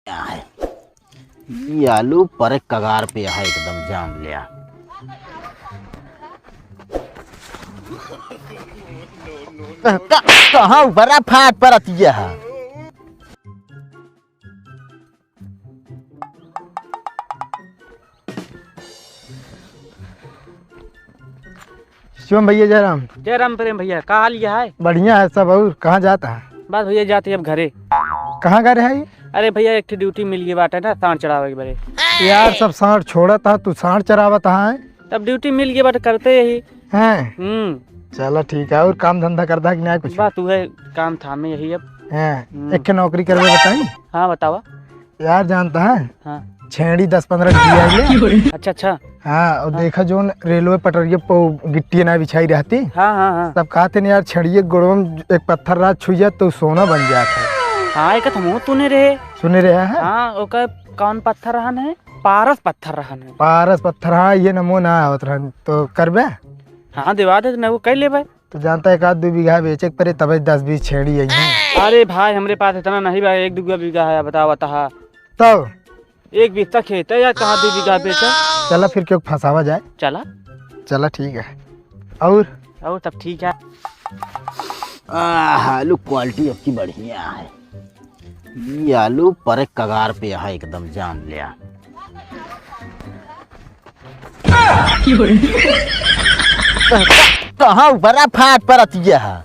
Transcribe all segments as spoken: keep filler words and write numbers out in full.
बढ़िया है। ये आलू परे कगार पे है, एकदम जान लिया। क-, कहाँ ऊपर फाट परत ये है? शिवम भैया, जय राम। जय राम प्रेम भैया, का हाल ये है? बढ़िया है सब। और कहाँ जात है? बस भैया, जाते अब घरे। कहाँ घरे है? अरे भैया, एक ठे ड्यूटी मिल गई बाटे ना, सांड चरावे के बरे। यार, सब सांड छोड़त है, तू सांड चरावत है। तब ड्यूटी मिल गई बाटे, करते यही। हैं? हम्म। चला ठीक है। और काम धंधा करता है कि नहीं कुछ? बस उहे काम थामे यही अब। हैं? हम्म। एक ठे नौकरी करवे बताई। हाँ, बतावा। यार, जानता है? हाँ। छेड़ी दस पन्द्रह ठे आई है। अच्छा, अच्छा। हाँ, और हाँ। देखा जोन रेलवे पटरिया पे गिट्टी ना बिछाई रहती। हाँ, हाँ, हाँ। सब कहते नहीं यार, छेड़िए गोड़वा में एक पत्थर रात छुई जात तो सोना बन जात है। हाँ, एक तो मुँह तूने रहे। सुने रहे है? हाँ, ओकर कौन पत्थर रहन है? पारस पत्थर रहन है। पारस पत्थर, हाँ, ये नमो ना आवत रहन। तो करबे? हाँ, देवा दे, ना वो कर लेबे। तो जानता है, एक आध दो बीघा बेचे के परे, तबे दस बीस छेड़ी आई हैं। अरे भाई, हमरे पास इतना नहीं बा, एक दो बीघा है, बतावा तहा। तब? एक बीघा खेत है यार, कहाँ दो बीघा बेचा? चला फिर क्यों फंसावा जाए। चला। चला ठीक है। और? और सब ठीक है। आह, आलू क्वालिटी आपकी बढ़िया है। ये आलू परे कगार पे है, एकदम जान लिया। कहाँ ऊपर आ फाट परत ये है?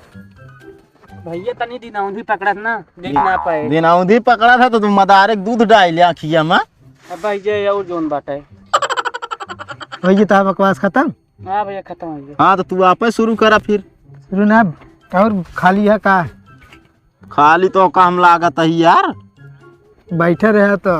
भैया तनी दिनौंधी पकड़त ना, देख ना पाए। दिनौंधी पकड़त है तो तुम मदारे के दूध डाल ले आँखिया में। अब भैया ये और जोन बात है। भैया तो बकवास खत्म। हाँ भैया, खत्म हो गया। हाँ, तो तू आपे शुरू करा फिर। शुरू ना, और खाली है का? खाली तो का हम लागत है यार। बैठे रहे तो।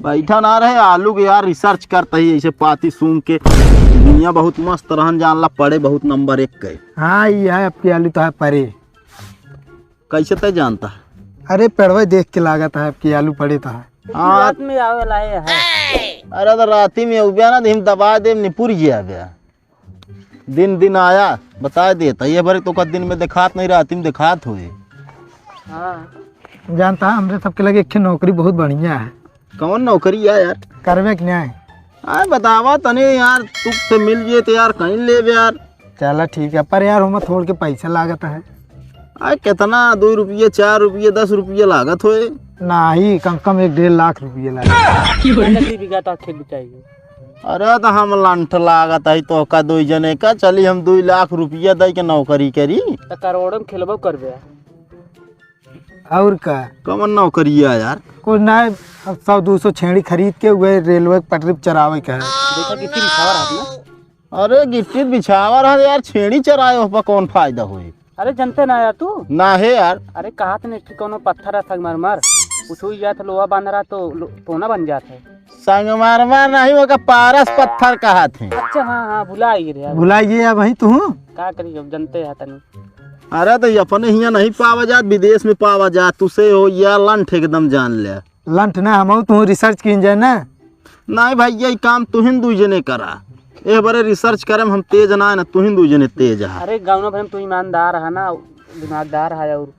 बैठा ना रहे, आलू के यार research करत ही, ऐसे पाती सूंघ के। दुनिया बहुत मस्त रहन, जान ला पड़े बहुत नंबर एक के। हाँ, ये है, आपकी आलू तो है परे। कैसे तय जानता है? अरे, पेड़वे देख के लागत है, आपकी आलू पड़े तो है। हाँ। रात में आवे ला ये है। अरे, तो राती में उबिया ना, तो हम दबा दे, निपुर गया बे। दिन दिन आया, बता देता, ये बार तो का दिन में दिखात नहीं, राती में दिखात होए। हाँ। जानता है, हमरे सबके लगे एक ठे नौकरी बहुत बढ़िया है। कौन नौकरी है यार? करवे के न्याय। आ, बतावा तने यार, तू से मिल गए तो यार, कहीं लेबे यार। चला ठीक है, पर यार, ओमा थोड़ के पैसा लागत है। आ, कितना? दो रुपये, चार रुपये, दस रुपये लागत होए? नहीं, कम से कम एक डेढ़ लाख रुपये लागत। कितना बीघा तक खेत बिकाई? अरे, तो हम लंठ लागत है तो का दो जने का, चली हम दो लाख रुपया दे के नौकरी करी। तो करोड़ों में खेलबो करबे। और का? कौन नौकरी है यार? कुछ ना, अब सौ दो सौ छेड़ी खरीद के उहे रेलवे के पटरी पे चरावे के है। देखा कितनी बिछावा रहत ना। अरे गिट्टी बिछावा रहत यार, छेड़ी चराए, ओह पर कौन फायदा होई? अरे जनते ना यार तू? ना है यार। अरे कहा थे कि कोनो पत्थर है संगमरमर, कुछ हुई जात लोहा बांध रहा तो लो-, सोना बन जात है। संगमरमर नहीं, ओका पारस पत्थर कहा थे। अच्छा हाँ हाँ, भुला गए रे यार। भुला गए अब वही तू? का करी, अब जनते है तनी। अरे तो ये अपने हियाँ नहीं पावा जात, विदेश में पावा जात। तुसे हो यार लंठ एकदम जान ले। लंठ ना, हम तू research कीन जाए ना। नहीं भैया, ये काम तुहिन दू जने करा। ए बरे research करे में हम तेज ना है ना, तुहिन दू जने तेज है। अरे गाँव भर में तू ईमानदार है ना, दिमागदार है और।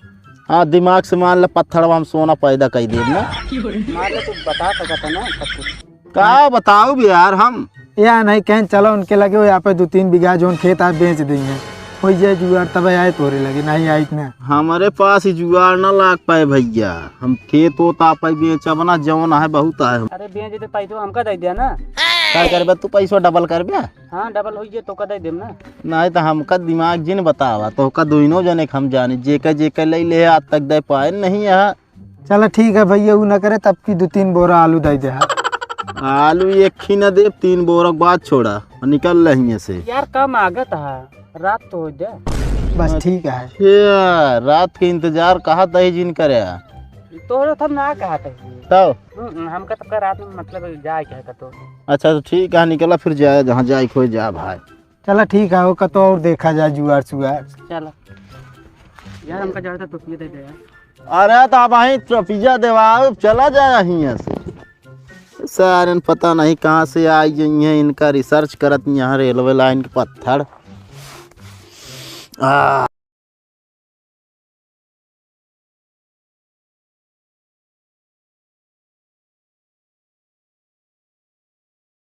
हाँ, दिमाग से मान ले पत्थरवा हम सोना पैदा कर देब ना। मान ले तू बता सकत है ना सब कुछ। का बताऊ भी यार हम? या नहीं कहें, चलो उनके लगे, वो यहाँ पे दो तीन बीघा जोन खेत आप बेच देंगे, हो जाए जुगाड़, तब आए तोरे लगे, नहीं आई ना। हमारे पास ही जुगाड़ ना लाग पाए भैया, हम खेत होत आपे बेचब ना, जौन है बहुत है। अरे बेच दे पाई तो हमका दे दिया ना। का करबे तू, पैसवा double करबे? हाँ double हो गया तो का दे देम ना। नहीं तो हमका दिमाग जिन बतावा, तो का दोनों जने के हम जानी, जेकर जेकर ले ले आज तक दे पाए नहीं है। चला ठीक है भैया, ऊ ना करे तब की दो तीन बोरा आलू दे दे। आलू एक ही ना देब, तीन बोरा के बाद छोड़ा, निकल रही है से। यार कम आगत है, रात तो हो जाए। बस ठीक है। ये रात के इंतजार कहा तही जिन करे। तोहरे तो हम ना कहा तही। तब? हम्म, हमका तो का रात में मतलब जाए के है कतो। अच्छा तो ठीक है, निकला फिर जाए, जहाँ जाए खोए जा भाई। चला ठीक है, वो कतो और देखा जाए जुआर सुआर। चला। यार हमका ज्यादा तो पिए दे दे यार। अरे तो अब वहीं टोपिया देवाओ, चला जाए हियाँ से। सारन पता नहीं कहाँ से आई गई हैं, इनका research करत यहाँ रेलवे लाइन के पत्थर। आ।